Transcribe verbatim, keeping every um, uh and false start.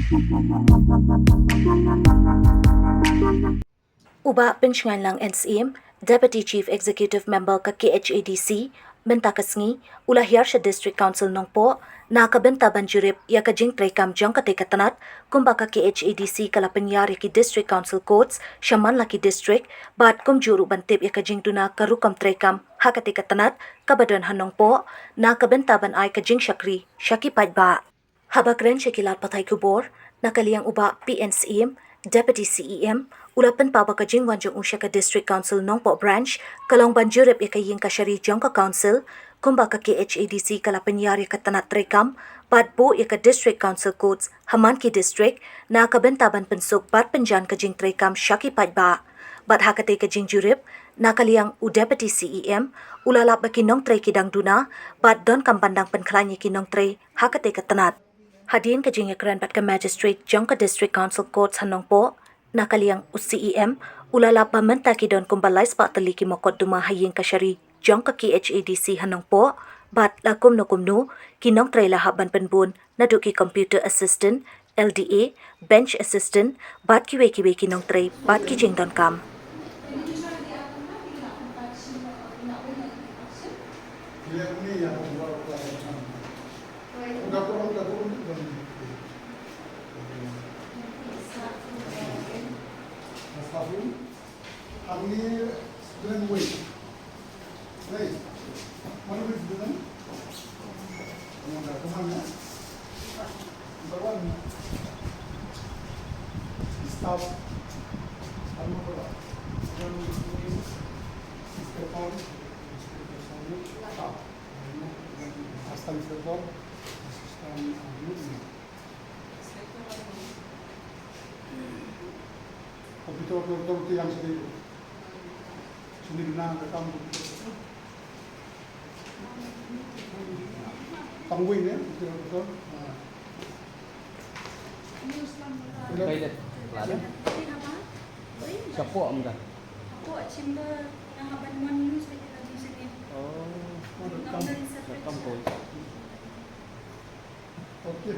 U Bah Pynshngaiñ Lang N Syiem, Deputy Chief Executive Member ka K H A D C, mynta ka sngi u la hiar sha District Council Nongpoh na ka bynta ban jurip ïa ka jingtreikam jong katei ka tnat, kumba ka K H A D C ka la pynïar ïa ki District Council Courts sha man la ki district, bad kumjuh ruh ban tip ïa ka jingduna ka rukom treikam ha katei ka tnat kaba don ha Nongpoh na ka bynta ban ai ka jingshakri sha ki paidbah. Haba kren sha ki lad pathai khubor, na ka liang u Bah P N Syiem, Deputy C E M, u la pynpaw ba ka jingwan jong u sha ka District Council Nongpoh Branch ka long ban jurip ïa ka ïing kashari jong ka Council, kumba ka K H A D C ka la pynïar ïa ka tnat treikam bad buh ïa ka District Council Courts ha man ki district na ka bynta ban pynsuk bad pynjan ka jingtreikam sha ki paidbah. Bad ha katei ka jingjurip, na ka liang u Deputy C E M u la lap ba ki nongtrei ki dang duna bad donkam ban dang pynkhlaiñ ïa ki nongtrei ha katei ka tnat. Hadien ka jingïakren bad ka Magistrate jong ka District Council Courts ha Nongpoh, na ka liang u C E M u la lap ba mynta ki don kumba lai spah tylli ki mokotduma ha ïing kashari jong ka K H A D C ha Nongpoh, bad la kumno kumno ki nongtrei la hap ban pynbun, naduh ki Computer Assistant, L D A, Bench Assistant, bad kiwei kiwei ki nongtrei bad ki jingdonkam. Computer, computer tu yang sini. Sini guna rekam computer. Tang wei ni, computer, computer. Kei deh, kelar deh. Siapa am dah? Oh, rekam tu. Okay.